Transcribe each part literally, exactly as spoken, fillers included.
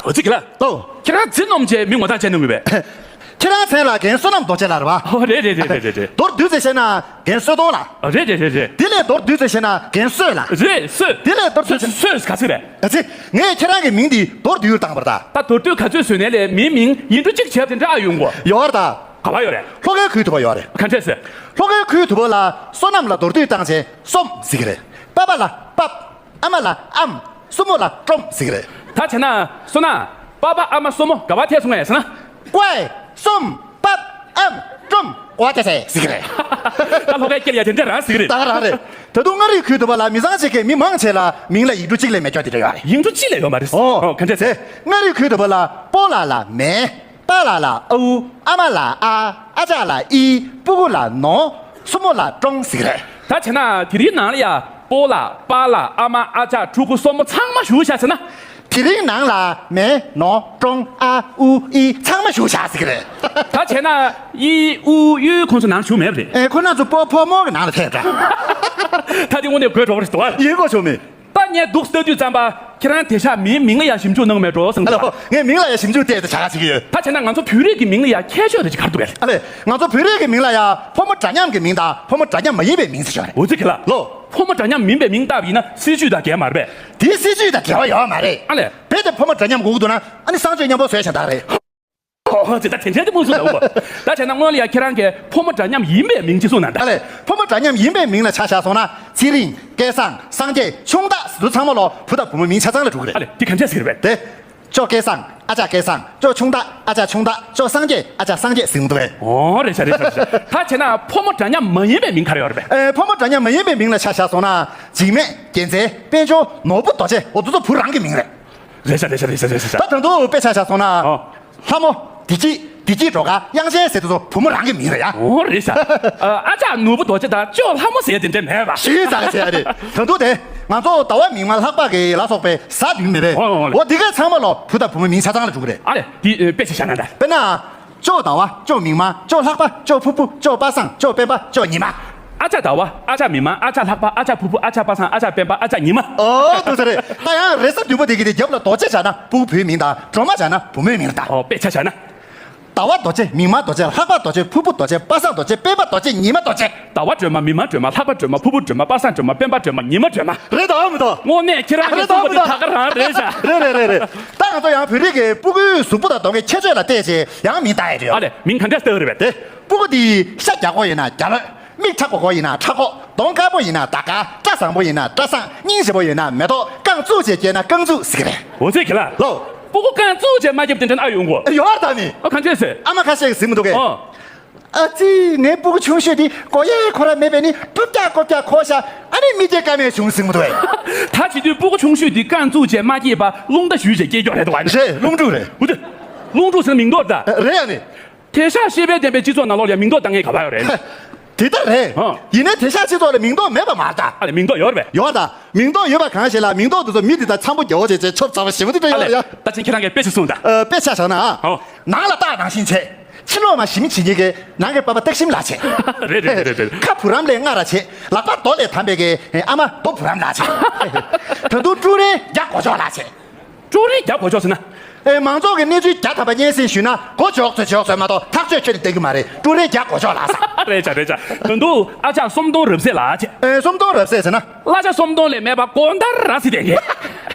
འོ་ཙི་གི་ལ། ལོ། ཁྱེད་རང་ཚེ་ནོམ་བྱས་མི་ངོ་ཐག་བཅད་གནང་གི་བས། ཁྱེད་རང་མཚན་ལ་རྒན་བསོད་ནམས་རྡོ་རྗེ་ལགས་རེད་བ། ཨོ་རེད་རེད་རེད་རེད་རེད། མདོར་བསྡུས་ཚེ་བཤད་ན་རྒན་བསོད་སྟོང་ལགས། ཨོ་རེད་རེད་རེད་རེད། དེ་ལས་མདོར་བསྡུས་ཚེ་བཤད་ན་རྒན་བསོད་ལགས། རེད་བསོད། དེ་ལས་མདོར་བསྡུས་ཚེ། བསོད་ག་ཚོད་རེད། ཨ་ཙི། ངས་ཁྱེད་རང་གི་མིང་འདི་མདོར་བསྡུས་བཏང་བར་ད། ད་མདོར་བསྡུས་ག་ཚོད་བཟོས་ནས་ལས་མིའི་མིང་ཡིག་འབྲུ་གཅིག་བྱས་པ་དེ་འདྲ་ཨ་ཡོང་གོ། ཡོད་རེད་ད། ག་བ་ཡོད་རེད། ལྷོ་ཁའི་ཁུལ་དུ་བ་ཡོད་རེད། ག་འདྲས་ཟེར། ལྷོ་ཁའི་ཁུལ་དུ་བ་ལ་བསོད་ནམས་ལ་མདོར་བསྡུས་བཏང་བྱས་སོམ་ཟེར་གི་རེད། པ་པ་ལ་པབ། ཨ་མ་ལ་ཨམ། སྲུ་མོ་ལ་ཀྲོམ་ཟེར་གི་རེད། ད་བྱས་ན་སོ་ན། པ་པ་ཨ་མ་སྲུ་མོ་ག་བ་ཐད་སོང་ངས་ཟེར་ན། ཀོའི། སོམ། པབ། ཨམ། ཀྲོམ། ཀོ་ཅ་ཟེ་ཟེར་གི་རེད། ད་ལྷོ་ཁའི་སྐད་ལ་ཡ་དེ་འདྲ་རང་ཟེར་གི་རེད། ད་ག་རང་རེད། ད་དུང་མངའ་རིས་ཁུལ་དུ་བ་ལ་མི་ཚང་གཅིག་གི་མི་མང་ཆེ་ལ་མིང་ལ་ཡིག་འབྲུ་གཅིག་ལས་མེད་ཀྱོག་དེ་འདྲ་ཡོད་རེད། ཡིག་འབྲུ་གཅིག་ལས་ཡོད་མ་རེད། ཨོ། ཨོ་ག་འདྲས་ཟེར། མངའ་རིས་ཁུལ་དུ་བ་ལ་པོ་ལ་ལ་མེ། པཱ་ལགས་ལ་ཨ་འུ། ཨ་མ་ལ་ཨ། ཨ་ཅག་ལ་ཨི། སྤུ་གུ་ལ་ནོ། སྲུ་མོ་ལ་ཀྲོང་ཟེར་གི་རེད། ད་བྱས་ན་དེ་རིང་ནང་ལ་ཡ་པོ་ལགས་པཱ་ལགས་ཨ་མ་ཨ་ཅག་ཕྲུ་གུ་སྲུ་མོ་ཚང་མ་བཞུགས་ཤག་ཟེར་ན། དེ་རིང་ནང་ལ་མེ་ནོ་ཀྲོང་ཨ་འུ་ཨི་ཚང་མ་བཞུགས་ཤག་ཟེར་གི་རེད། ད་བྱས་ན་ཨི་ཨུ་ཡུ་ཁོང་ཚོ་ནང་བཞུགས་མེད་པ་རེད། ཨེ་ཁོ་རང་ཚོ་པོ་ཕོ་མོ་གི་ནང་ལ་ཕེབས་འདྲ། ད་དེ་དངོས་གནས་དགོད་བྲོ་བ་རེད་འདུག་ཨ། ཡིན་གོ་བྱུང་མེད། ད་ངས་འདུག་ལྟ་དུས་ཙམ་པ་ཁྱེད་རང་དེང་སང་མིའི་མིང་ལ་ཡང་ཞིབ་འཇུག་གནང་མེད་འགྲོ་བསམ་ཨ་ལ་འདུག་ཨ། ངས་མིང་ལ་ཡང་ཞིབ་འཇུག་བལྟས་ཏེ་བྱ་ག་བྱེད་ཀྱི་ཡོད། ད་བྱས་ན་ང་ཚོ་བོད་རིགས་ཀྱི་མིང་ལ་ཡང་ཁྱད་ཆོས་རེ་ཅིག་ག་རེ་འདུག་གས། ཨ་ལས། ང་ཚོ་བོད་རིགས་ཀྱི་མིང་ལ་ཡང་ཕོ་མོ་འདྲ་མཉམ་གྱི་མིང་དང་ཕོ་མོ་འདྲ་མཉམ་མ་ཡིན་པའི་མིང་ཟེར་ཞོར་རེད། འོ་ཙི་ཁྱེད་ལ། ལོ། ཕོ་མོ་འདྲ་མཉམ་མིན་པའི་མིང་བཏགས་པ་ཡིན་ན་སྲིད་ཇུས་དང་འགལ་མ་རེད་པས། དེའི་སྲིད་ཇུས་དང་འགལ་བ་ཡོད་མ་རེད། ཨ་ལས། རྦད་དེ་ཕོ་མོ་འདྲ་མཉམ་དགོས་ཀྱི་འདུག་ན་ཨ་ནི་གསང་སྤྱོད་མཉམ་པོ་བཟོས་བཞག་ད་རེད། ཨོ་ཙི་ད་དེ་འདྲའི་དེ་མོ་སུ་ལ་འོ། ད་བྱས་ན་སྔོན་ལ་ཡ་ཁྱེད་རང་གིས་ཕོ་མོ་འདྲ་མཉམ་ཡིན་པའི་མིང་ཅིག་གསུངས་ན་ད། ཨ་ལས། ཕོ་མོ་འདྲ་མཉམ་ཡིན་པའི་མིང་ལ་ཆ་བཞག་སོང་ན་ཚེ་རིང་སྐལ་བཟང་སངས་རྒྱས་ཆུང་བདག་ཟེར་དུས་ཚང་མ་ལོ་བུ་དང་བུ་མོའི་མིང་ཆ་ཚང་ལ་འགྲོ་གི་རེད། ཨ་ལས་དེ་ག་འདྲས་ཟེར་བས། དེ། ཅོ་སྐལ་བཟང་ཨ་ཅག་སྐལ་བཟང་། ཅོ་ཆུང་བདག་ཨ་ཅག་ཆུང་བདག། ཅོ་སངས་རྒྱས་ཨ་ཅག་སངས་རྒྱས་ཟེར་གི་འདུག་བས། ཨོ་རེད་ཤག་རེད་ཤག་རེད་ཤག་ད་བྱས་ན་ཕོ་མོ་འདྲ་མཉམ་མ་ཡིན་པའི་མིང་ག་རེ་ཡོད་རེད་པས། ཨེ་ཕོ་མོ་འདྲ་མཉམ་མ་ཡིན་པའི་མིང་ལ་ཆ་བཞག་སོང་ན་འཇིགས་མེད་རྒྱལ་མཚན་དཔལ་འབྱོར་ནོར་བུ་རྡོ་རྗེ་འོ་དེ་ཚོ་བུ་རང་གི་མིང་རེད། རེད་ཤག་རེད་ཤག་རེད་ཤག་རེད་ཤག་ད་ད་དུང་དཔེ་ཆ་བཞག་སོང་ན། ཨོ། ལྷ་མོ། བདེ་སྐྱིད། བདེ་སྐྱིད་སྒྲོལ་དཀར། དབྱངས་ཅན་ཟེར་དེ་ཚོ་བུ་མོ་རང་གི་མིང་རེད་ཡ། ཨོ་རེད་ཤག་ཨ་ཅག་ནོར་བུ་རྡོ་རྗེ་དང་ཅོ་ལྷ་མོ་ཟེར་དེ་འདྲ་མེད་པ། ཞེས་ཟེར་ཟེར་ཡ་རེད། ད་དུང་དེ་ང་ཚོ་ཟླ་བ་མིག་དམར་ལྷག་པ་གི་ལ་སོགས་པའི་གཟའ་བདུན་མེད་པས། ཨོ་ཨོ་ཨོ། འོ་འདི་གའི་ཚང་མ་ལོ་བུ་དང་བུ་མོའི་མིང་ཆ་ཚང་ལ་འགྲོ་གི་རེད། ཨ་ལས་འདི་དཔེ་ཆ་བཞག་ན་ད། དཔེར་ན། ཅོ་ཟླ་བ། ཅོ་མིག་དམར། ཅོ་ལྷག་པ། ཅོ་ཕུར་བུ། ཅོ་པ་སངས། ཅོ་སྤེན་པ། ཅོ་ཉི་མ། ཨ་ཅག་ཟླ་བ། ཨ་ཅག་མིག་དམར། ཨ་ཅག་ལྷག་པ། ཨ་ཅག་ཕུར་བུ། ཨ་ཅག་པ་སངས། ཨ་ཅག་སྤེན་པ། ཨ་ཅག་ཉི་མ། ཨོ་འདུག་ས་རེད། ད་ཡང་རེས་གཟའ་བདུན་པོ་དེ་གི་དེ་རྒྱབ་ལ་རྡོ་རྗེ་བྱ་ན་སྤུ་གུ་བུའི་མིང་དང་སྒྲོལ་མ་བྱ་ན་བུ་མོའི་མིང་ལ་ད། ཨོ་དཔེ་ཆ་བྱ་ན། ཟླ་བ་རྡོ་རྗེ། མིག་དམར་རྡོ་རྗེ། ལྷག་པ་རྡོ་རྗེ། ཕུར་བུ་རྡོ་རྗེ། པ་སངས་རྡོ་རྗེ། སྤེན་པ་རྡོ་རྗེ། ཉི་མ་རྡོ་རྗེ། ཟླ་བ་སྒྲོལ་མ། མིག་དམར་སྒྲོལ་མ། ལྷག་པ་སྒྲོལ་མ། ཕུར་བུ་སྒྲོལ་མ། པ་སངས་སྒྲོལ་མ། སྤེན་པ་སྒྲོལ་མ། ཉི་མ་སྒྲོལ་མ། རེད་དམ་མི་འདུག་དངོས་གནས་ཁྱེད་རང་གིས་རེད་གསུངས་པ་དེ་དམ་མི་འདུག་ད་ག་རང་རེད་ཤག་རེད་རེད་རེད་རེད། ད་ང་ཚོ་ཡང་བོད་རིགས་ཀྱི་སྤུ་གུའི་གཟུགས་པོ་དང་གདོང་གི་ཁྱད་ཆོས་ལ་བལྟས་བྱས་ཡང་མིང་བཏགས་ཡས་ཡོད། ཨ་ལས་མིང་ག་འདྲ་བཏགས་རེད་པས། དེ་སྤུ་གུ་འདི་ཤ་རྒྱགས་པོ་ཡིན་ན་རྒྱ་ལོད། མིག་ཁྲ་གོག་གོག་ཡིན་ན་ཁྲ་གོག་གདོང་དཀར་པོ་ཡིན་ན་ཟླ་དཀར། སྐྲ་བཟང་པོ་ཡིན་ན་སྐྲ་བཟང་། སྙིང་རྗེ་པོ་ཡིན་ན་མེ་ཏོག་རྐང་བཙུགས་བྱས་སྐྱེས་ན་རྐང་བཙུགས་ཟེར་གི་རེད། འོ་ཚེ་གི་ལ། ལོ། སྤུ་གུ་རྐང་བཙུགས་བྱས་མ་སྐྱེས་དེ་འདྲ་ཨ་ཡོང་གོ། ཡོད་ད་ནི། ཨ་གང་བྱས་ཟེར། ཨ་མ་ཁ་ཤས་ཀྱིས་ཟིན་མི་འདུག་གས། ཨོ། ཨ་ཙི། ངའི་སྤུ་གུ་ཆུང་ཤོས་དེ་མགོ་ཡས་ཁོ་ར་མེད་པས་ནི་ཀོབ་ཀྱག་ཀོབ་ཀྱག་ཁོ་ཤ། ཨ་ནི་མིག་སྐྱེས་ཀ་མེད་བྱུང་ཟིན་མི་འདུག་གས། ད་བྱེད་དུས་སྤུ་གུ་ཆུང་ཤོས་དེ་རྐང་བཙུགས་བྱས་མ་སྐྱེས་པ་རླུང་རྟ་ཞུས་བྱས་སྐྱེས་ཀྱོག་རེད་འདུག་ག་ནི། རེད། རླུང་འབྲུག་རེད། འོ་དེ། རླུང་འབྲུག་ཟེར་ན་མིང་འདོགས་རེད་ད། རེད་ཡ་ནི། དེང་སང་ཤེས་དཔལ་ལྡན་པའི་སྤྱི་ཚོགས་ནང་ལོགས་ལ་ཡང་མིང་འདོགས་བཏང་མཁན་ག་པར་ཡོད་རེད། དེ་ལྟར་རེད། ཧང་། ཡིན་ནའི་དེང་སང་སྤྱི་ཚོགས་ལ་མིང་འདོགས་མེད་པ་མ་རེད་ད། ཨ་ལས་མིང་འདོགས་ཡོད་རེད་པས། ཡོད་ད། མིང་འདོགས་ཡོད་པ་གང་ཞིག་ལ་མིང་འདོགས་དེ་ཚོ་མི་དེ་དག་འཆམ་པོ་རྒྱག་བྱས་བྱས་ཆོབ་ཚ་བ་ཞེ་པོ་དེ་འདྲ་ཨ་ཡོད་རེད་ལས་ཡ། ད་ཕྱིན་ཁྱེད་རང་གིས་དཔེ་ཆ་གསུངས་དང་། ཨ་དཔེ་ཆ་བཞག་ན་ཨ། ཧང་། ནང་ལ་སྟག་ནང་བཞིན་བྱས། ཕྱི་ལོགས་མ་ཞིམ་བྱེད་མཁན་གྱི་ནང་གི་པ་ཕ་སྟག་ཞིམ་ལ་བྱས། རེད་རེད་རེད་རེད། ཁ་བུ་རམ་ལས་མངར་ར་བྱས། ལག་པ་རྡོ་ལས་དམ་པའི་གི་ཨ་མ་རྡོ་བུ་རམ་ལ་བྱས། ད་དུང་ཀྲུའུ་རེན་རྒྱ་གོ་ཅོག་ལ་བྱས། ཀྲུའུ་རེན་རྒྱ་གོ་ཅོག་ཟེར་ན། ཨེ་མང་ཚོགས་ཀྱི་གནས་ཚུལ་བརྒྱ་ཐམ་པ་སྙན་སེང་ཞུས་ན་གོ་ཅོག་ཚོད་ཅོག་ཚོད་མ་གཏོགས་ཐག་གཅོད་ཁྱོན་ནས་བསྟན་གྱི་མ་རེད། ཀྲུའུ་རེན་རྒྱ་གོ་ཅོག་ལ་ཟེར། རེད་ཆ་རེད་ཆ། ད་དུང་ཨ་ཅག་གསོམ་སྟོང་རབ་གསལ་ལ་བྱས། ཨེ་གསོམ་སྟོང་རབ་གསལ་ཟེར་ན། གླ་ཆ་གསོམ་སྟོང་ལས་མེད་པ་སྒོ་འདར་ར་ཟེར་བསྡད་མཁན།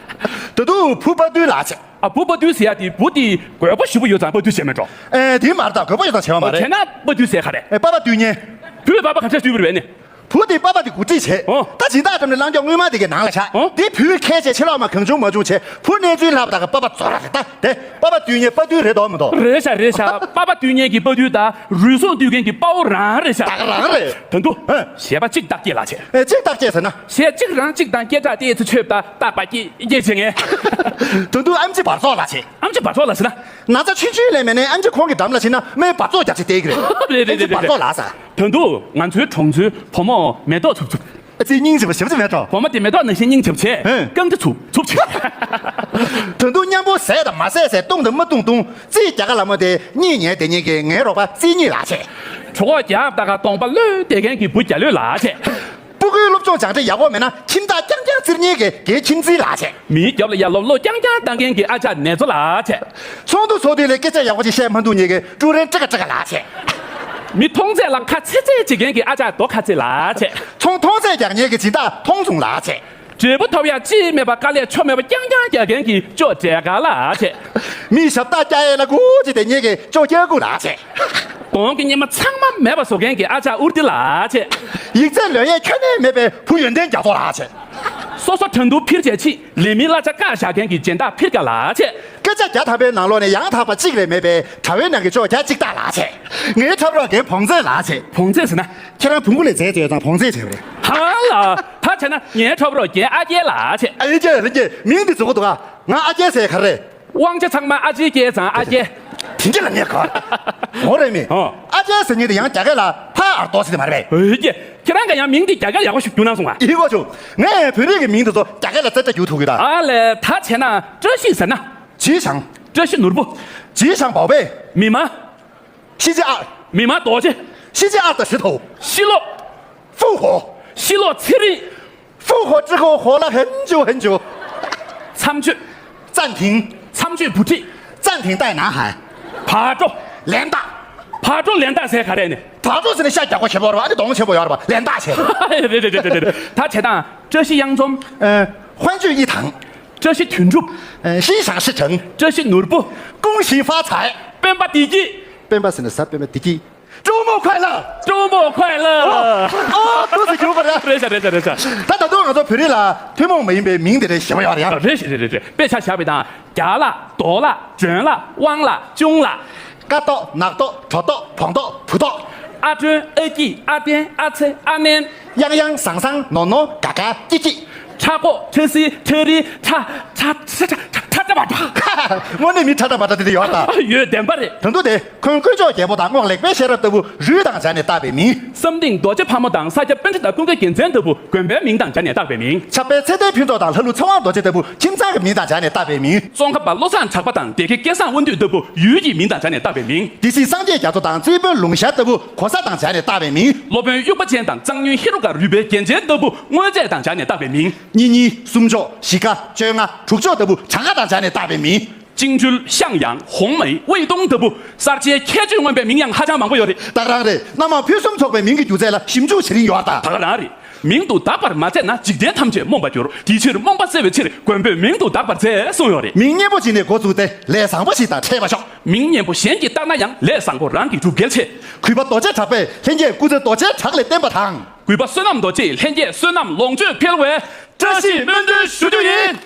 ད་དུང་བུ་དཔའ་རྟུལ་ལ་བྱས། ཨ་བུ་དཔའ་རྟུལ་ཟེར་ཡ་དེ་བུ་དེ་དགོས་པ་ཞེ་པོ་ཡོད་ཙང་དཔའ་རྟུལ་བྱས་མེད་འགྲོ། ཨེ་དེ་མ་རེད་ད། དགོས་པ་ཡོད་ཙང་བྱས་པ་མ་རེད། བྱས་ན་དཔའ་རྟུལ་ཟེར་ག་རེད། ཨེ་པ་ཕ་རྟུལ་ཉན། བུས་པ་ཕ་ག་འདྲས་རྟུལ་བ་རེད་ནི། བུ་དེ་པ་ཕ་དེ་གུ་སྒྲིག་བྱས། ཨོ། ད་སྦྱིན་བདག་འགྲམ་ནས་བླངས་ཀྱོག་དངུལ་མ་དེ་གའི་ནང་ལ་བཞག་ཨོ། དེ་བུས་ཁྱེར་བྱས་ཕྱི་ལོགས་མ་གང་བྱུང་མ་བྱུང་བྱས། བུ་གནས་ཚུལ་ལྷག་པ་དག་གི་པ་ཕ་རྫོགས་ར་རེད་ད། དེ་པ་ཕ་རྟུལ་ཉན་དཔའ་རྟུལ་རེད་དོ་མི་འདུག་རེད་ཤག་རེད་ཤག་པ་ཕ་རྟུལ་ཉན་གྱི་དཔའ་རྟུལ་དང་རུལ་སུངས་རྟུལ་མཁན་གྱི་དཔའ་བོ་རང་རེད་ཤག་དག་རང་རེད། ད་དུང་། ཨ། གཞས་པ་གཅིག་བརྟག་དཔྱད་ལ་བྱས། ཨེ་གཅིག་བརྟག་དཔྱད་ཟེར་ན། གཞས་གཅིག་རང་གཅིག་དང་སྐད་གྲགས་ཏེ་ཚོ་ཆོད་ད་རྟག་པ་སྐྱེ་སྐྱེ་བྱེད་ངེས། ད་དུང་ཨེམ་ཆི་བར་རྫོགས་ལ་བྱས། ཨེམ་ཆི་བར་རྫོགས་ལ་ཟེར་ན། ན་ཚ་ཆུང་ཆུང་ལས་མེད་ནའི་ཨེམ་ཆི་ཁོང་གི་འགྲམ་ལ་ཕྱིན་ན་སྨན་བར་རྫོགས་རྒྱག་ཆེད་བལྟས་ཀྱི་རེད། རེད་རེད་ཨེམ་ཆི་རེད་བར་རེད། རྫོགས་ལ་ཟེར། ད་དུང་ང་ཚོའི་གྲོང་ཚོའི་བུ་མོ་མེ་ཏོག་འཚུབ་འཚུབ། ཨ་ཙི་སྙིང་རྗེ་པོ་ཞེ་པོ་ཅིག་མེད་འགྲོ། བུ་མོ་དེ་མེ་ཏོག་ནང་བཞིན་སྙིང་རྗེ་པོ་བྱས། ཧེ། རྐང་རྗེས་འཚུབ་འཚུབ་བྱས། ད་དུང་མཉམ་པོ་ཟས་དང་མ་ཟས་ཟས་བཏུང་དང་མ་བཏུང་བཏུང་རྩིས་རྒྱག་ག་ལ་མོ་དེ་གཉིད་ཉལ་བསྡད་མཁན་གྱི་ངའི་རོགས་པ་རྩིས་གཉིས་ལ་བྱས། གྲོད་ཁོག་རྒྱགས་ད་ག་གདོང་པ་གློད་བསྡད་མཁན་གྱི་བུ་རྒྱ་གློད་ལ་བྱས། སྤུ་གུའི་ སློབ་སྦྱོང་སྦྱང་འབྲས་ཡག་པོ་མེད་ན་ཁྱིམ་བདག་རྐྱང་རྐྱང་བཙིར་མཁན་གྱི་རྒན་ཁྱིམ་མཚེས་ལགས་བྱས། མིའི་རྒྱབ་ལ་ཡར་ལོག་ལོག་རྐྱང་རྐྱང་བཏང་མཁན་གྱི་ཨ་ཅག་ནེ་ཙོ་ལགས་བྱས། ཚོགས་འདུ་ཚོགས་དུས་ལ་སྐད་ཆ་ཡག་པོ་ཅིག་བཤད་མ་ཐུབ་མཁན་གྱི་ཀྲུའུ་རེན་ཀྲི་ཀ་ཀྲི་ཀ་ལགས་བྱས། མི་མཐོང་ཚད་ལ་ཁ་ཚེ་ཚེ་བྱེད་མཁན་གྱི་ཨ་ཅག་རྡོ་ཁ་ཚེ་ལགས་བྱས། ཚོང་མཐོང་ཚད་རྒྱག་མཁན་གྱི་སྦྱིན་བདག་མཐོང་བྱུང་ལགས་བྱས། འབྲས་བུ་ཐོབ་ཡག་ཅི་མེད་པ་དཀའ་ལས་ཆོ་མེད་པ་རྐྱང་རྐྱང་རྒྱག་མཁན་གྱི་ཅོ་འབྲས་དཀར་ལགས་བྱས། མིའི་ཞབས་སྟེགས་བཀྱག་ཡས་ལ་སྒུག་ཅིག་བསྡད་མཁན་གྱི་ཅོ་སྐྱ་ཀུ་ལགས་བྱས། གདོང་གི་གཉེར་མ་ཚང་མ་མེད་པ་བཟོ་མཁན་གྱི་ཨ་ཅག་ཨུར་ཏི་ལགས་བྱས། ཡིག་ཚད་ལོན་ཡས་ཁྱོན་ནས་མེད་པའི་བུ་ཡོན་ཏན་རྒྱ་མཚོ་ལགས་བྱས། སོ་སོ་དྲན་དུ་ཕིར་བྱས་ཕྱིན་ལས་མིའི་གླ་ཆ་བཀག་བཞག་མཁན་གྱི་སྦྱིན་བདག་ཕིར་དཀར་ལགས་བྱས། སྐད་ཆ་བརྒྱ་ཐམ་པའི་ནང་ལོགས་ནས་ཡང་དག་པ་གཅིག་ལས་མེད་པའི་དྲ་བའི་ནང་གི་ཅོ་རྒྱ་གཅིག་སྟག་ལགས་བྱས། ངའི་འཁྲབ་རོགས་རྒན་བོང་ཚེ་ལགས་བྱས། བོང་ཚེ་ཟེར་ན། ཁྱེད་རང་བོང་གུ་ལས་རྫས་ཅོ་ཡོད་ཙང་བོང་ཚེ་བྱས་པ་རེད། ཧ་ལ། ད་བྱས་ན་ངའི་འཁྲབ་རོགས་རྒན་ཨ་རྒྱལ་ལགས་བྱས། ཨ་རྒྱལ་ལགས་ཀྱི་མིང་འདི་རྫོགས་འདུག་ག་ང་ཨ་རྒྱལ་ཟེར་ག་རེ། དབང་ཆ་ཚང་མ་ཨ་ཅེའི་སྐྱེལ་ཙང་ཨ་རྒྱལ། དེ་འདྲ་ལ་ངས་ག་འོ་རེད་མི། ཨོ། ཨ་རྒྱལ་ཟེར་མཁན་དེ་ཡང་རྒྱ་སྐད་ལ་ཕ་ཨར་ཏོ་ཟེར་དེ་མ་རེད་པས། འོ་ཡེ། ཁྱེད་རང་ག་ཡང་མིང་འདི་རྒྱ་སྐད་ཡག་པོ་ཞིག་བསྒྱུར་གནང་སོང་ཨ། ཡིན་གོ་བྱུང་། ངས་བོད་རིགས་ཀྱི་མིང་འདི་ཚོ་རྒྱ་སྐད་ལ་རྩེ་ལྕག་བསྒྱུར་ཐུབ་ཀྱི་ད། ཨ་ལས། ད་བྱས་ན་བཀྲ་ཤིས་ཟེར་ན། 吉祥། བཀྲ་ཤིས་ནོར་བུ། 吉祥宝贝། མི་མ། 世界二。མི་མ་རྡོ་རྗེ། 世界二的石头。失落། 复活。 ཤི་ལོ་ཚེ་རིང་། 复活之后活了很久很久。 མཚམས་གཅོད། 暂停。 མཚམས་གཅོད་བུ་ཁྲིད། 暂停带男孩。 བག་གྲོ། 连打。 བག་གྲོ་连打ཟེར་ག་རེ་ནི། 笆་帚་ཟེར་ནས་ཤ་རྒྱགས་པོ་བྱེད་པ་རེད་པ། ཨ་ནི་གདོང་ཆེན་པོ་ཡོད་རེད་པ། 连打བྱེད། རེད་རེད་རེད་རེད། ད་བྱེད་སྟངས། བཀྲ་ཤིས་གཡང་འཛོམས། 呃，欢聚一堂。 བཀྲ་ཤིས་དོན་གྲུབ། 呃，心想事成。 བཀྲ་ཤིས་ནོར་བུ། 恭喜发财。 སྤེན་པ་བདེ་སྐྱིད། སྤེན་པ་ཟེར་ན་ས་སྤེན་པ་བདེ་སྐྱིད། 周末快乐。 周末快乐。 ཨོ། ཨོ། ཏོག་ཙམ་འགྱུར་བ་རེད། རེད་ཤག་རེད་ཤག་རེད་ཤག་ད་ད་དུང་ང་ཚོ་བོད་རིགས་ལ་ཐུན་མོང་མ་ཡིན་པའི་མིང་དེ་འདྲ་ཞེ་པོ་ཡོད་རེད་ཡ། རེད་ཤག་རེད་རེད་རེད། དཔེ་ཆ་བཞག་པའི་དང་། རྒྱ་ལགས། རྡོ་ལགས། ཇོན་ལགས། དབང་ལགས། ཅུང་ལགས། ཀ་ཏོག་ནག་ཏོག་གྲོ་ཏོག་བོང་ཏོག་བུ་ཏོག་ཨ་སྒྲོན། ཨ་སྐྱིད། ཨ་བརྟན། ཨ་ཚེ། ཨ་ནན། གཡང་གཡང་ཟང་ཟང་ནོར་ནོར་དགའ་དགའ་སྐྱིད་སྐྱིད། ཁྲ་ཁོག་ཁྲ་སིལ་ཁྲ་རིལ་ཁྲ་ཁྲ་ཁྲ་ཁྲ་ཁྲ་ཁྲ་བ་ཁྲ། དངོས་གནས་མི་ཁྲ་ཁྲ་བ་ཁྲ་དེ་འདྲ་ཡོད་ད། ཡོད། བདེན་པ་རེད། ད་དུང་དེ། འཁོན་དཀོན་མཆོག་རྒྱལ་པོ་དང་རྔོག་ལེགས་པའི་ཤེས་རབ་ལྟ་བུ་རུས་དང་སྦྱར་ནས་བཏགས་པའི་མིང་། བསམ་གཏིང་རྡོ་རྗེ་ཕག་མོ་དང་ས་སྐྱ་པཎྜི་ཏ་ཀུན་དགའ་རྒྱལ་མཚན་ལྟ་བུ་དགོན་པའི་མིང་དང་སྦྱར་ནས་བཏགས་པའི་མིང་། ཕྱག་དཔེ་ཚེ་བརྟན་ཕུན་ཚོགས་དང་ལྷ་ཀླུ་ཚེ་དབང་རྡོ་རྗེ་ལྟ་བུ་ཁྱིམ་ཚང་གི་མིང་དང་སྦྱར་ནས་བཏགས་པའི་མིང་། ཙོང་ཁ་པ་བློ་བཟང་གྲགས་པ་དང་སྡེ་དགེ་སྐལ་བཟང་དབང་འདུས་ལྟ་བུ་ཡུལ་གྱི་མིང་དང་སྦྱར་ནས་བཏགས་པའི་མིང་། སྡེ་སྲིད་སངས་རྒྱས་རྒྱ་མཚོ་དང་རྩེ་དཔོན་ལུང་ཤར་ལྟ་བུ་གོ་ས་དང་སྦྱར་ནས་བཏགས་པའི་མིང་། སློབ་དཔོན་དབྱུག་པ་ཅན་དང་གཙང་སྨྱོན་ཧེ་རུ་ཀ་རུས་སྦལ་རྒྱལ་མཚན་ལྟ་བུ་དངོས་རྫས་དང་སྦྱར་ནས་བཏགས་པའི་མིང་། གཉིས་གཉིས། གསུམ་བཅུ། བཞི་ཀ། བཅོ་ལྔ། དྲུག་ཅུ་ལྟ་བུ་གྲངས་ཀ་དང་སྦྱར་ནས་བཏགས་པའི་མིང་། 金春、向阳、红梅、卫东ལྟ་བུ་གསར་བརྗེའི་ཁྱད་ཆོས་མངོན་པའི་མིང་ཡང་ཧ་ཅང་མང་པོ་ཡོད་རེད། ད་ག་རང་རེད། སྣ་མང་ཕུན་སུམ་ཚོགས་པའི་མིང་གི་སྒྱུ་རྩལ་ལ་ཞིབ་འཇུག་བྱེད་རིན་ཡོད་ད། ད་ག་རང་རེད། མིང་དུ་གདགས་པར་མ་མཛད་ན་འཇིག་རྟེན་ཐམས་ཅད་རྨོངས་པར་འགྱུར། དེའི་ཕྱིར་རྨོངས་པ་སེལ་བའི་ཕྱིར་མགོན་པོས་མིང་དུ་གདགས་པར་མཛད་གསུངས་ཡོད་རེད། མིང་སྙན་པོ་ཅིག་ནས་འགོ་བཙུགས་ཏེ་ལས་བཟང་པོ་ཞིག་དང་འཕྲད་པར་ཤོག་མིང་སྙན་པོ་གཞན་གྱིས་བཏགས་ན་ཡང་ལས་བཟང་པོ་རང་གིས་སྒྲུབ་གལ་ཆེ། གུས་པ་རྡོ་རྗེ་གྲགས་པས་ལྷན་སྐྱེས་སྐུ་ཚེ་རྡོ་རྗེའི་གྲགས་ལས་བརྟན་པ་དང་། གུས་པ་བསོད་ནམས་རྡོ་རྗེས་ལྷན་སྐྱེས་བསོད་ནམས་ལོངས་སྤྱོད་འཕེལ་བའི་བཀྲ་ཤིས་སྨོན་འདུན་ཞུ་རྒྱུ་ཡིན།